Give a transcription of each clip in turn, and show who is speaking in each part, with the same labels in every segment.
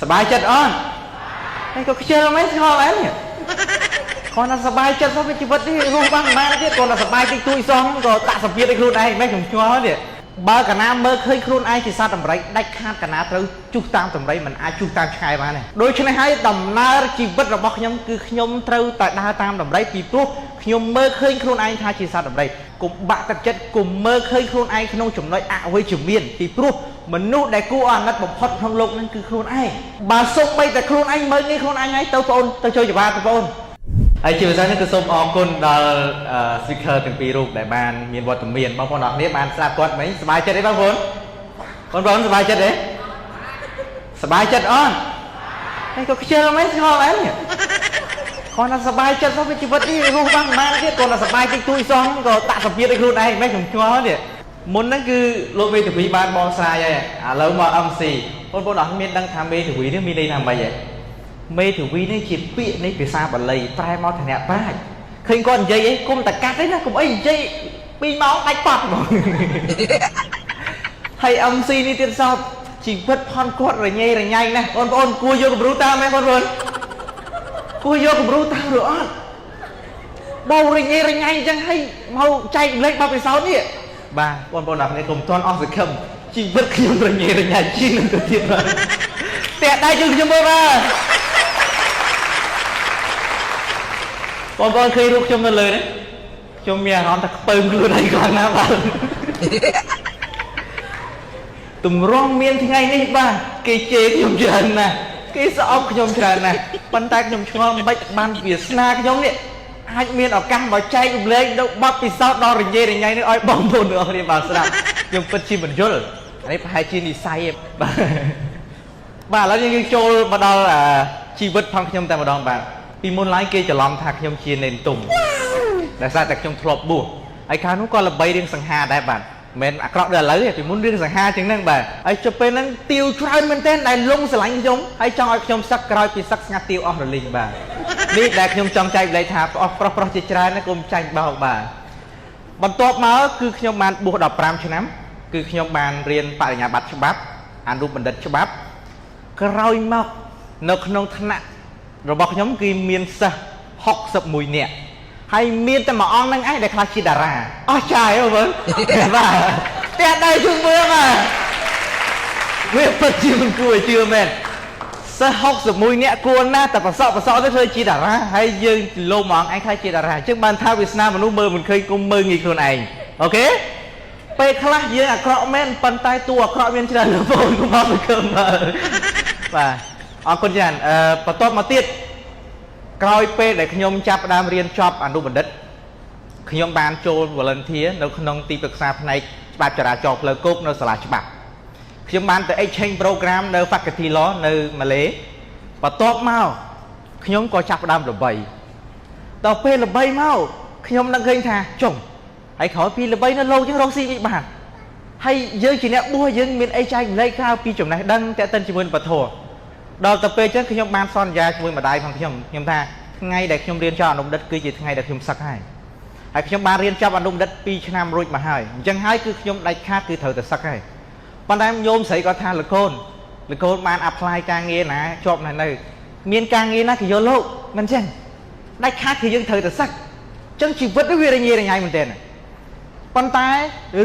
Speaker 1: សប្បាយចិត្តអត់ហើយក៏ខ្ជិលមែនស្ងល់អីគាត់ថាសប្បាយចិត្តទៅជីវិតនេះរស់បានប៉ុន្មានទៀតគាត់ថាសប្បាយតិចតួចសោះក៏ដាក់សម្ពាធឲ្យខ្លួនឯងមិនខ្ញុំឆ្ងល់ទៀតបើកាលណាមើលឃើញខ្លួនឯងជាសត្វដំរីដាច់ខាតកាលណាត្រូវជុះតាមដំរីមិនអាចជុះតាមឆ្កែបានទេដូច្នេះហើយដំណើរជីវិតរបស់ខ្ញុំគឺខ្ញុំត្រូវតែដើរតាមដំរីពីព្រោះខ្ញុំមើលឃើញខ្លួនឯងថាជាសត្វដំរីកុំបាក់ទឹកចិត្តកុំមើលឃើញខ្លួនឯងក្នុងចំណុចអវិជ្ជមានពីព្រោះមនុស្សដែលគួរឲ្យអាណិតបំផុតក្នុងលោកហ្នឹងគឺខ្លួនឯងបើសូម្បីតែខ្លួនឯងមើលងាយខ្លួនឯងហើយទៅបងអូនទៅចូលច្បារទៅបងអូន ហើយជាពិសេសនេះគឺសូមអរគុណដល់ speaker ទាំងពីររូបដែលបានមានវត្តមានបងប្អូនអរគ្នាបានស្ដាប់គាត់មិញសប្បាយចិត្តទេបងប្អូនបងប្អូនសប្បាយចិត្តទេសប្បាយចិត្តអត់ហើយក៏ខ្ជិលមែនស្ងល់អីគាត់ថាសប្បាយចិត្តទៅជីវិតនេះរស់បានប៉ុន្មានទៀតគាត់ថាសប្បាយតិចតួចសោះក៏ដាក់សម្ពាធឲ្យខ្លួនឯងមិនខ្ញុំឆ្ងល់ទៀតមុនហ្នឹងគឺលោកមេធាវីបានបកស្រាយហើយឥឡូវមក MC បងប្អូនអរមានដឹងថាមេធាវីនេះមានន័យថាម៉េចហ៎ មេធាវីនេះជាពាក្យនៃភាសាបាលីប្រែមកថាអ្នកប្រាជ្ញឃើញគាត់និយាយអីគុំតែកាត់ទេណាកុំអីនិយាយ2ម៉ោងដាច់ប៉ត់ហ្មង ហើយ MC នេះទៀតសោតជីវិតផនគាត់រញ៉េរញ៉ៃណាស់បងប្អូនគួរយកគំរូតាមទេបងប្អូនគួរយកគំរូតាមឬអត់បងរញ៉េរញ៉ៃអញ្ចឹងហើយមកចែករំលែកបទពិសោធន៍នេះបាទបងប្អូនអរគ្នាកុំទាន់អស់សង្ឃឹមជីវិតខ្ញុំរញ៉េរញ៉ៃជាងនឹងទៅទៀតបាទផ្ទះដៃជួយខ្ញុំមើលបាទ បងប្អូនឃើញរូបខ្ញុំនៅលើនេះខ្ញុំមានអារម្មណ៍ថាខ្ពើមខ្លួនឯងខ្លាំងណាស់បាទទម្រាំមានថ្ងៃនេះបាទគេជេរខ្ញុំច្រើនណាស់គេស្អប់ខ្ញុំច្រើនណាស់ប៉ុន្តែខ្ញុំឆ្ងល់មិនបានវាសនាខ្ញុំនេះអាចមានឱកាសមកចែករំលែកនៅបទពិសោធន៍ដ៏រញ៉េរញ៉ៃនេះឲ្យបងប្អូនទាំងអស់គ្នាបាទស្ដាប់ខ្ញុំពិតជាមិនយល់អានេះប្រហែលជានិស័យឯងបាទបាទឥឡូវយើងចូលមកដល់ជីវិតផងខ្ញុំតែម្ដងបាទពីមុនឡើយគេច្រឡំថាខ្ញុំជានេនទុំដោយសារតែខ្ញុំធ្លាប់បួសហើយខាងនោះក៏ល្បីរឿងសង្ហាដែរបាទមិនអាក្រក់ដូចឥឡូវទេពីមុនរឿងសង្ហាជាងហ្នឹងបាទហើយចុះពេលហ្នឹងទាវច្រើនមែនទែនដែលលងស្រឡាញ់ខ្ញុំហើយចង់ឲ្យខ្ញុំសឹកក្រោយពីសឹកស្ងាត់ទាវអស់រលីងបាទនេះដែលខ្ញុំចង់ចែករំលែកថាប្រុសប្រុសប្រុសជាច្រើនណាកុំចាញ់បោកបាទបន្ទាប់មកគឺខ្ញុំបានបួស15ឆ្នាំគឺខ្ញុំបានរៀនបរិញ្ញាបត្រច្បាប់អនុបណ្ឌិតច្បាប់ក្រោយមកនៅក្នុងថ្នាក់របស់ខ្ញុំគឺមានសិស្ស61នាក់ហើយមានតែមួយអង្គហ្នឹងឯងដែលខ្លះជាតារាអស់ចាយហ៎បងបាទផ្ទះដៃជុំមើលបាទវាពិតជាមិនគួរឲ្យជឿមែនសិស្ស61នាក់គួរណាស់តែប្រសក់ប្រសក់ទៅធ្វើជាតារាហើយយើងលោមអង្គឯងខ្លះជាតារាអញ្ចឹងបានថាវាសនាមនុស្សមើលមិនឃើញគុំមើលងាយខ្លួនឯង OK ពេលខ្លះយើងអាក្រក់មែនប៉ុន្តែតួអាក្រក់មានច្រើនបងប្អូនកុំអត់សង្ឃឹមបាទបាទអរគុណច្រើនអឺបន្ទាប់មកទៀតក្រោយពេលដែលខ្ញុំចាប់ផ្ដើមរៀនចប់អនុបណ្ឌិតខ្ញុំបានចូល volunteer នៅក្នុងទីប្រឹក្សាផ្នែកច្បាប់ចរាចរណ៍ផ្លូវគោកនៅសាលាច្បាប់ខ្ញុំបានទៅ exchange program នៅ Faculty Law នៅម៉ាឡេបន្ទាប់មកខ្ញុំក៏ចាប់ផ្ដើមល្បីដល់ពេលល្បីមកខ្ញុំនឹងឃើញថាចុងហើយក្រោយពីល្បីនៅលោកយើងរកស៊ីមិនបានហើយយើងជាអ្នកបួសយើងមានអីចែករំលែកក្រៅពីចំណេះដឹងតេតិនជាមួយនឹងពធដល់ទៅពេលអញ្ចឹងខ្ញុំបានសន្យាជាមួយម្ដាយផងខ្ញុំខ្ញុំថាថ្ងៃដែលខ្ញុំរៀនចប់អនុបណ្ឌិតគឺជាថ្ងៃដែលខ្ញុំសឹកហើយហើយខ្ញុំបានរៀនចប់អនុបណ្ឌិត2ឆ្នាំរួចមកហើយអញ្ចឹងហើយគឺខ្ញុំដាច់ខាតគឺត្រូវតែសឹកហើយប៉ុន្តែញោមស្រីគាត់ថាលោកកូនលោកកូនបាន apply ការងារណាជាប់នៅនៅមានការងារណាគេយកលោកមិនអញ្ចឹងដាច់ខាតគឺយើងត្រូវតែសឹកអញ្ចឹងជីវិតនេះវារញ៉េរញ៉ៃមែនទែនប៉ុន្តែ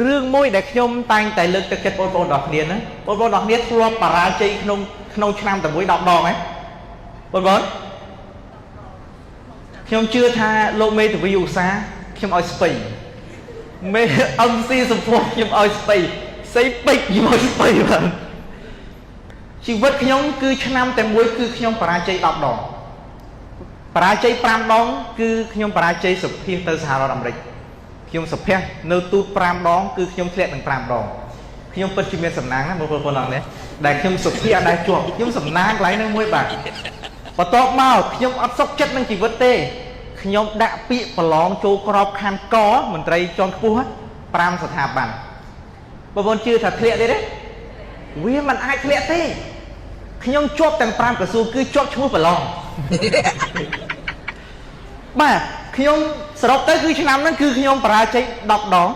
Speaker 1: រឿងមួយដែលខ្ញុំតែងតែលើកទឹកចិត្តបងប្អូនដល់គ្នាណាបងប្អូនដល់គ្នាធ្លាប់បរាជ័យក្នុងក្នុងឆ្នាំតែមួយ10ដងហ៎បងប្អូនខ្ញុំជឿថាលោកមេធាវីឧស្សាហ៍ខ្ញុំឲ្យស្ពៃមេ MC សម្ពោះខ្ញុំឲ្យស្ពៃសីពេជ្រខ្ញុំឲ្យស្ពៃបាទជីវិតខ្ញុំគឺឆ្នាំតែមួយគឺខ្ញុំបរាជ័យ10ដងបរាជ័យ5ដងគឺខ្ញុំបរាជ័យសុភាសទៅសហរដ្ឋអាមេរិកខ្ញុំសុភាសនៅទូត5ដងគឺខ្ញុំធ្លាក់ទាំង5ដងខ្ញុំពិតជាមានសំណាងណាស់បងប្អូនអរនេះដែលខ្ញុំសុភាអត់ដែលជាប់ខ្ញុំសំណាងកន្លែងហ្នឹងមួយបាទបន្ទាប់មកខ្ញុំអត់សុខចិត្តនឹងជីវិតទេខ្ញុំដាក់ពាក្យប្រឡងចូលក្របខ័ណ្ឌកមន្ត្រីជាន់ខ្ពស់5ស្ថាប័នបងប្អូនជឿថាធ្លាក់ទេទេវាមិនអាចធ្លាក់ទេខ្ញុំជាប់ទាំង5ក្រសួងគឺជាប់ឈ្មោះប្រឡងបាទខ្ញុំសរុបទៅគឺឆ្នាំហ្នឹងគឺខ្ញុំបរាជ័យ10ដង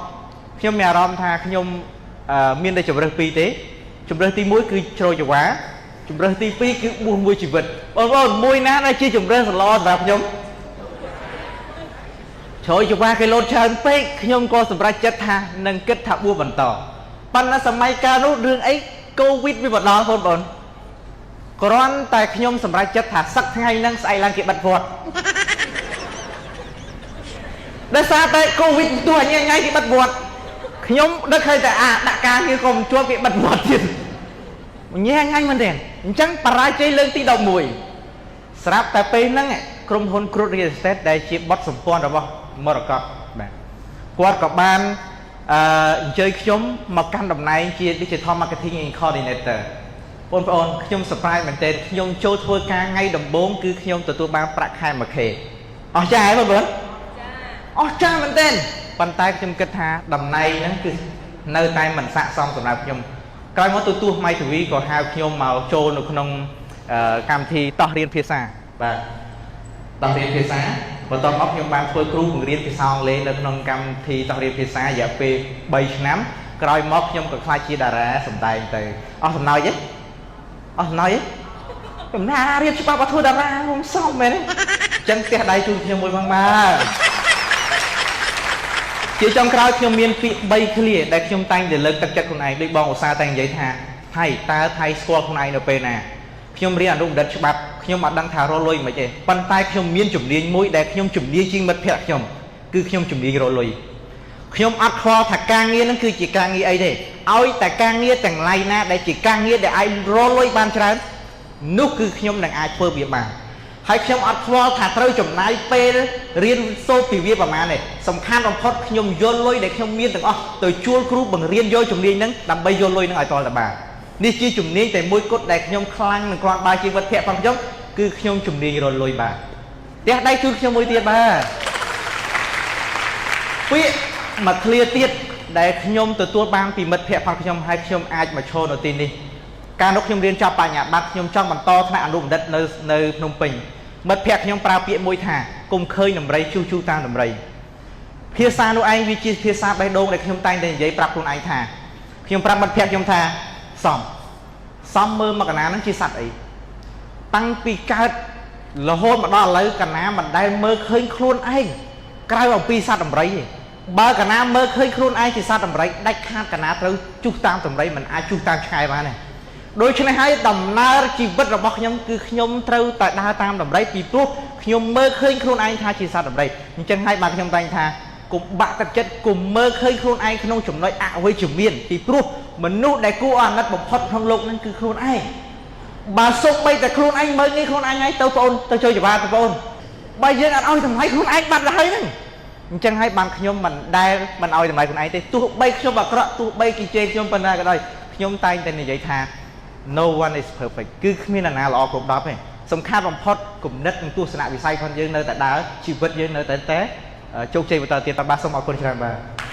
Speaker 1: ខ្ញុំមានអារម្មណ៍ថាខ្ញុំមានតែជម្រើសពីរទេជម្រើសទី1គឺជ្រោយចង្វា ជំរើសទី2គឺបួសមួយជីវិតបងប្អូនមួយណាដែលជាជំរើសល្អសម្រាប់ខ្ញុំជ្រោយចង្វាគេលោតច្រើនពេកខ្ញុំក៏សម្រេចចិត្តថានឹងគិតថាបួសបន្តប៉ុន្តែសម័យកាលនោះរឿងអីកូវីដវាមកដល់បងប្អូនគ្រាន់តែខ្ញុំសម្រេចចិត្តថាសឹកថ្ងៃហ្នឹងស្អែកឡើងគេបិទវត្តដោយសារតែកូវីដទោះអញថ្ងៃគេបិទវត្តខ្ញុំដឹកឃើញតែអាដាក់ការងារក៏មិនជាប់គេបិទវត្តទៀតញ៉ែញ៉ាញ់មែនទេអញ្ចឹងបរាជ័យលើកទី11ស្រាប់តែពេលហ្នឹងក្រុមហ៊ុនគ្រុត Real Estate ដែលជាបុតសម្ព័ន្ធរបស់មរកតបាទគាត់ក៏បានអឺអញ្ជើញខ្ញុំមកកាន់តំណែងជា Digital Marketing and Coordinator។ បងប្អូនខ្ញុំ surprise មែនទែនខ្ញុំចូលធ្វើការថ្ងៃដំបូងគឺខ្ញុំទទួលបានប្រាក់ខែ 1K អស់ចាហ៎បងប្អូនអស់ចាមែនទែនប៉ុន្តែខ្ញុំគិតថាតំណែងហ្នឹងគឺនៅតែមិនស័ក្តិសមសម្រាប់ខ្ញុំក្រោយមកទូទស្សន៍ My TV ក៏ហៅខ្ញុំមកចូលនៅក្នុងកម្មវិធីតោះរៀនភាសាបាទតោះរៀនភាសាបន្ទាប់មកខ្ញុំបានធ្វើគ្រូបង្រៀនភាសាអង់គ្លេសនៅក្នុងកម្មវិធីតោះរៀនភាសារយៈពេល3ឆ្នាំក្រោយមកខ្ញុំក៏ក្លាយជាតារាសម្ដែងទៅអស់សំណោចទេអស់សំណោចទេកំណារៀនច្បាប់អត់ធ្វើតារាខ្ញុំសមមែនទេអញ្ចឹងផ្ទះដៃជូនខ្ញុំមួយផងបាទជាចុងក្រោយខ្ញុំមានពាក្យ3ឃ្លាដែលខ្ញុំតែងតែលើកទឹកចិត្តខ្លួនឯងដូចបងឧស្សាហ៍តែងនិយាយថាថៃតើថៃស្គាល់ខ្លួនឯងនៅពេលណាខ្ញុំរៀនអនុបណ្ឌិតច្បាប់ខ្ញុំអត់ដឹងថារកលុយមិនទេប៉ុន្តែខ្ញុំមានជំនាញមួយដែលខ្ញុំជំនាញជាងមិត្តភក្តិខ្ញុំគឺខ្ញុំជំនាញរកលុយខ្ញុំអត់ខ្វល់ថាការងារហ្នឹងគឺជាការងារអីទេឲ្យតែការងារទាំងឡាយណាដែលជាការងារដែលអាចរកលុយបានច្រើននោះគឺខ្ញុំនឹងអាចធ្វើវាបានហើយខ្ញុំអត់ខ្វល់ថាត្រូវចំណាយពេលរៀនសូត្រពីវាប្រហែលទេសំខាន់បំផុតខ្ញុំយកលុយដែលខ្ញុំមានទាំងអស់ទៅជួលគ្រូបង្រៀនយកជំនាញហ្នឹងដើម្បីយកលុយហ្នឹងឲ្យតតែបាននេះជាជំនាញតែមួយគត់ដែលខ្ញុំខ្លាំងនឹងគ្រាន់បើជីវិតភ័ក្ររបស់ខ្ញុំគឺខ្ញុំជំនាញរកលុយបាទផ្ទះដៃជូនខ្ញុំមួយទៀតបាទពាក្យមួយឃ្លាទៀតដែលខ្ញុំទទួលបានពីមិត្តភ័ក្តិរបស់ខ្ញុំហើយខ្ញុំអាចមកឈរនៅទីនេះកាលនោះខ្ញុំរៀនចប់បញ្ញាបត្រខ្ញុំចង់បន្តថ្នាក់អនុបណ្ឌិតនៅនៅភ្នំពេញមិត្តភ័ក្តិខ្ញុំប្រើពាក្យមួយថាគុំឃើញដំរីជុះជុះតាមដំរីភាសានោះឯងវាជាភាសាបេះដូងដែលខ្ញុំតែងតែនិយាយប្រាប់ខ្លួនឯងថាខ្ញុំប្រាប់មិត្តភ័ក្តិខ្ញុំថាសំសំមើលមកកណាហ្នឹងជាសត្វអីតាំងពីកើតរហូតមកដល់ឥឡូវកណាមិនដែលមើលឃើញខ្លួនឯងក្រៅអំពីសត្វដំរីទេបើកណាមើលឃើញខ្លួនឯងជាសត្វដំរីដាច់ខាតកណាត្រូវជុះតាមដំរីមិនអាចជុះតាមឆ្កែបានទេដូច្នេះហើយដំណើរជីវិតរបស់ខ្ញុំគឺខ្ញុំត្រូវតែដើរតាមដំរីពីព្រោះខ្ញុំមើលឃើញខ្លួនឯងថាជាសត្វដំរីអញ្ចឹងហើយបាទខ្ញុំតែងថាគុំបាក់ទឹកចិត្តគុំមើលឃើញខ្លួនឯងក្នុងចំណុចអវិជ្ជមានពីព្រោះមនុស្សដែលគួរអាណិតបំផុតក្នុងលោកហ្នឹងគឺខ្លួនឯងបើសុំបីតែខ្លួនឯងមើលងាយខ្លួនឯងហើយទៅបងអូនទៅចូលច្បាទៅបងអូនបើយើងអត់ឲ្យតម្លៃខ្លួនឯងបាត់ទៅហើយហ្នឹងអញ្ចឹងហើយបានខ្ញុំមិនដែលមិនឲ្យតម្លៃខ្លួនឯងទេទោះបីខ្ញុំអាក្រក់ទោះបីគេជេរខ្ញុំប៉ុណ្ណាក៏ដោយខ្ញុំតែងតែនិយាយថា no one is perfect គឺគ្មាននរណាល្អគ្រប់10ទេសំខាន់បំផុតគំនិតនិងទស្សនវិស័យរបស់យើងនៅតែដើរជីវិតយើងនៅតែតែជោគជ័យបន្តទៀតបាទសូមអរគុណច្រើនបាទ។